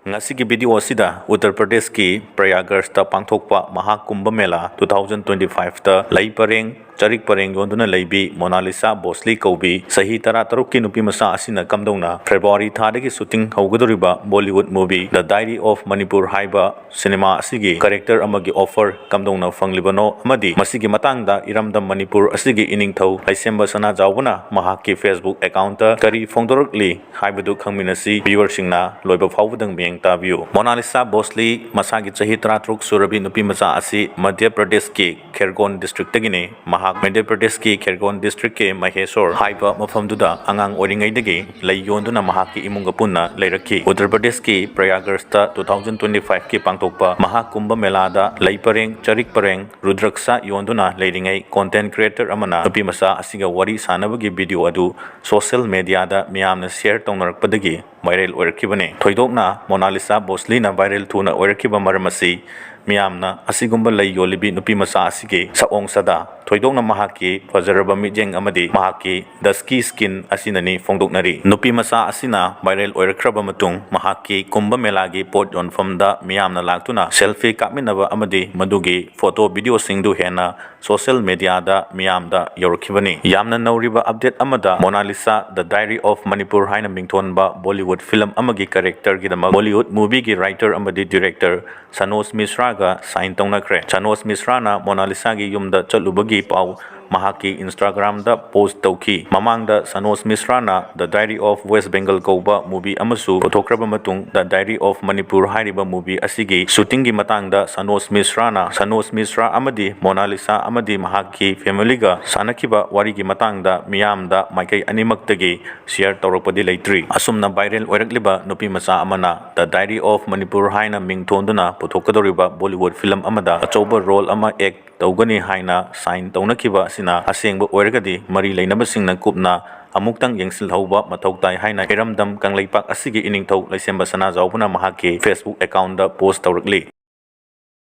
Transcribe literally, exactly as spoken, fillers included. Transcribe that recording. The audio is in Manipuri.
ꯉꯁꯤꯒꯤ video ꯑꯁꯤꯗ ꯎꯠꯇꯔ ꯄ꯭ꯔꯗꯦꯁꯀꯤ ꯄ꯭ꯔꯌꯥꯒꯔꯁꯇ ꯄꯥꯡꯊꯣꯛꯄ ꯃꯍꯥ Kumbh Mela two thousand twenty five ꯇ ꯂꯩ ꯄꯔꯦꯡ, ꯆꯔꯤꯛ ꯄꯔꯦꯡ ꯌꯣꯟꯗꯨꯅ ꯂꯩꯕꯤ ꯃꯣꯅꯥꯂꯤꯁꯥ ꯕꯣꯁꯂꯤ ꯀꯧꯕꯤ ꯆꯍꯤ ꯇꯔꯥꯇꯔꯨꯛꯀꯤ ꯅꯨꯄꯤ ꯃꯆꯥ ꯑꯁꯤꯅ ꯀꯝꯗꯧꯅ February ꯊꯥꯗꯒꯤ shooting ꯍꯧꯒꯗꯧꯔꯤꯕ Bollywood movie The Diary of Manipur ꯍꯥꯏꯕ ꯁꯤꯅꯦꯃꯥ ꯑꯁꯤꯒꯤ character ꯑꯃꯒꯤ offer ꯀꯝꯗꯧꯅ ꯐꯪꯂꯤꯕꯅꯣ ꯑꯃꯗꯤ ꯃꯁꯤꯒꯤ ꯃꯇꯥꯡꯗ ꯏꯔꯝꯗꯝ ꯃꯅꯤꯄꯨꯔ ꯑꯁꯤꯒꯤ ꯏꯅꯤꯡꯊꯧ ꯂꯩꯁꯦꯝꯕ ꯁꯅꯥꯖꯥꯎꯕꯅ ꯃꯍꯥꯛꯀꯤ Facebook account ꯇ ꯀꯔꯤ ꯐꯣꯡꯗꯣꯔꯛꯂꯤ ꯍꯥꯏꯕꯗꯨ ꯈꯪꯃꯤꯟꯅꯁꯤ꯫ Viewer ꯁꯤꯡꯅ ꯂꯣꯏꯕ ꯐꯥꯎꯕꯗꯪ ꯃꯤꯠꯌꯦꯡ ꯇꯥꯕꯤꯌꯨ꯫ ꯃꯣꯅꯥꯂꯤꯁꯥ ꯕꯣꯁꯂꯤ ꯃꯁꯥꯒꯤ ꯆꯍꯤ ꯇꯔꯥꯇꯔꯨꯛ ꯁꯨꯔꯕꯤ ꯅꯨꯄꯤ ꯃꯆꯥ ꯑꯁꯤ ꯃꯙ꯭ꯌ ꯄ꯭ꯔꯗꯦꯁꯀꯤ ꯈꯦꯔꯒꯣꯟ district ꯇꯒꯤꯅꯤ꯫ ꯃꯍꯥꯛ ꯃꯙ꯭ꯌ ꯄ꯭ꯔꯗꯦꯁꯀꯤ ꯈꯦꯔꯒꯣꯟ district ꯀꯤ ꯃꯍꯦꯁꯣꯔ ꯍꯥꯏꯕ ꯃꯐꯝꯗꯨꯗ ꯑꯉꯥꯡ ꯑꯣꯏꯔꯤꯉꯩꯗꯒꯤ ꯂꯩ ꯌꯣꯟꯗꯨꯅ ꯃꯍꯥꯛꯀꯤ ꯏꯃꯨꯡꯒ ꯄꯨꯟꯅ ꯂꯩꯔꯛꯈꯤ꯫ ꯎꯠꯇꯔ ꯄ꯭ꯔꯗꯦꯁꯀꯤ ꯄ꯭ꯔꯌꯥꯒꯔꯁꯇ two thousand twenty five ꯀꯤ ꯄꯥꯡꯊꯣꯛꯄ ꯃꯍꯥ ꯀꯨꯝꯚ ꯃꯦꯂꯥꯗ ꯂꯩ ꯄꯔꯦꯡ, ꯆꯔꯤꯛ ꯄꯔꯦꯡ, ꯔꯨꯗ꯭ꯔꯛꯁ ꯌꯣꯟꯗꯨꯅ ꯂꯩꯔꯤꯉꯩ content creator ꯑꯃꯅ ꯅꯨꯄꯤ ꯃꯆꯥ ꯑꯁꯤꯒ ꯋꯥꯔꯤ ꯁꯥꯟꯅꯕꯒꯤ video ꯑꯗꯨ social media ꯗ ꯃꯤꯌꯥꯝꯅ share ꯇꯧꯅꯔꯛꯄꯗꯒꯤ viral ꯑꯣꯏꯔꯛꯈꯤꯕꯅꯤ꯫ ꯊꯣꯏꯗꯣꯛꯅ ꯃꯣꯅꯥꯂꯤꯁꯥ ꯕꯣꯁꯂꯤꯅ viral ꯊꯨꯅ ꯑꯣꯏꯔꯛꯈꯤꯕ ꯃꯔꯝ ꯑꯁꯤ ꯃꯤꯌꯥꯝꯅ ꯑꯁꯤꯒꯨꯝꯕ ꯂꯩ ꯌꯣꯜꯂꯤꯕꯤ ꯅꯨꯄꯤ ꯃꯆꯥ ꯑꯁꯤꯒꯤ ꯁꯛꯑꯣꯡ ꯁꯥꯗꯥ, ꯊꯣꯏꯗꯣꯛꯅ ꯃꯍꯥꯛꯀꯤ ꯐꯖꯔꯕ ꯃꯤꯠꯌꯦꯡ ꯑꯃꯗꯤ ꯃꯍꯥꯛꯀꯤ dusky skin ꯑꯁꯤꯅꯅꯤ ꯐꯣꯡꯗꯣꯛꯅꯔꯤ꯫ ꯅꯨꯄꯤ ꯃꯆꯥ ꯑꯁꯤꯅ viral ꯑꯣꯏꯔꯛꯈ꯭ꯔꯕ ꯃꯇꯨꯡ ꯃꯍꯥꯛꯀꯤ ꯀꯨꯝꯚ ꯃꯦꯂꯥꯒꯤ ꯄꯣꯠ ꯌꯣꯟꯐꯝꯗ ꯃꯤꯌꯥꯝꯅ ꯂꯥꯛꯇꯨꯅ selfie ꯀꯥꯞꯃꯤꯟꯅꯕ ꯑꯃꯗꯤ ꯃꯗꯨꯒꯤ photo video ꯁꯤꯡꯗꯨ ꯍꯦꯟꯅ social media ꯗ ꯃꯤꯌꯥꯝꯗ ꯌꯧꯔꯛꯈꯤꯕꯅꯤ꯫ ꯌꯥꯝꯅ ꯅꯧꯔꯤꯕ update ꯑꯃꯗ Mona Lisa The Diary of Manipur ꯍꯥꯏꯅ ꯃꯤꯡꯊꯣꯟꯕ Bollywood film ꯑꯃꯒꯤ character ꯒꯤꯗꯃꯛ Bollywood movie ꯒꯤ writer ꯑꯃꯗꯤ director ꯁꯅꯣꯖ ꯃꯤꯁ꯭ꯔꯥꯒ sign ꯇꯧꯅꯈ꯭ꯔꯦ꯫ ꯁꯅꯣꯖ ꯃꯤꯁ꯭ꯔꯥꯅ ꯃꯣꯅꯥꯂꯤꯁꯥꯒꯤ ꯌꯨꯝꯗ ꯆꯠꯂꯨꯕꯒꯤ ꯄꯥꯎ ꯃꯍꯥꯛꯀꯤ Instagram ꯗ post ꯇꯧꯈꯤ꯫ ꯃꯃꯥꯡꯗ ꯁꯅꯣꯖ ꯃꯤꯁ꯭ꯔꯥꯅ The Diary of West Bengal ꯀꯧꯕ movie ꯑꯃꯁꯨ ꯄꯨꯊꯣꯛꯈ꯭ꯔꯕ ꯃꯇꯨꯡ The Diary of Manipur ꯍꯥꯏꯔꯤꯕ movie ꯑꯁꯤꯒꯤ shooting ꯒꯤ ꯃꯇꯥꯡꯗ ꯁꯅꯣꯖ ꯃꯤꯁ꯭ꯔꯥꯅ, ꯁꯅꯣꯖ ꯃꯤꯁ꯭ꯔꯥ ꯑꯃꯗꯤ ꯃꯣꯅꯥꯂꯤꯁꯥ ꯑꯃꯗꯤ ꯃꯍꯥꯛꯀꯤ family ꯒ ꯁꯥꯟꯅꯈꯤꯕ ꯋꯥꯔꯤꯒꯤ ꯃꯇꯥꯡꯗ ꯃꯤꯌꯥꯝꯗ ꯃꯥꯏꯀꯩ ꯑꯅꯤꯃꯛꯇꯒꯤ share ꯇꯧꯔꯛꯄꯗꯤ ꯂꯩꯇ꯭ꯔꯤ꯫ ꯑꯁꯨꯝꯅ viral ꯑꯣꯏꯔꯛꯂꯤꯕ ꯅꯨꯄꯤ ꯃꯆꯥ ꯑꯃꯅ The Diary of Manipur ꯍꯥꯏꯅ ꯃꯤꯡ ꯊꯣꯟꯗꯨꯅ ꯄꯨꯊꯣꯛꯀꯗꯧꯔꯤꯕ Bollywood film ꯑꯃꯗ ꯑꯆꯧꯕ role ꯑꯃ act ꯇꯧꯒꯅꯤ ꯍꯥꯏꯅ sign ꯇꯧꯅꯈꯤꯕ ꯑꯁꯤꯅ ꯑꯁꯦꯡꯕ ꯑꯣꯏꯔꯒꯗꯤ ꯃꯔꯤ ꯂꯩꯅꯕꯁꯤꯡꯅ ꯀꯨꯞꯅ ꯑꯃꯨꯛꯇꯪ ꯌꯦꯡꯁꯤꯜꯍꯧꯕ ꯃꯊꯧ ꯇꯥꯏ ꯍꯥꯏꯅ ꯏꯔꯝꯗꯝ ꯀꯪꯂꯩꯄꯥꯛ ꯑꯁꯤꯒꯤ ꯏꯅꯤꯡꯊꯧ ꯂꯩꯁꯦꯝꯕ ꯁꯅꯥꯖꯥꯎꯕꯅ ꯃꯍꯥꯛꯀꯤ Facebook account ꯗ post ꯇꯧꯔꯛꯂꯤ꯫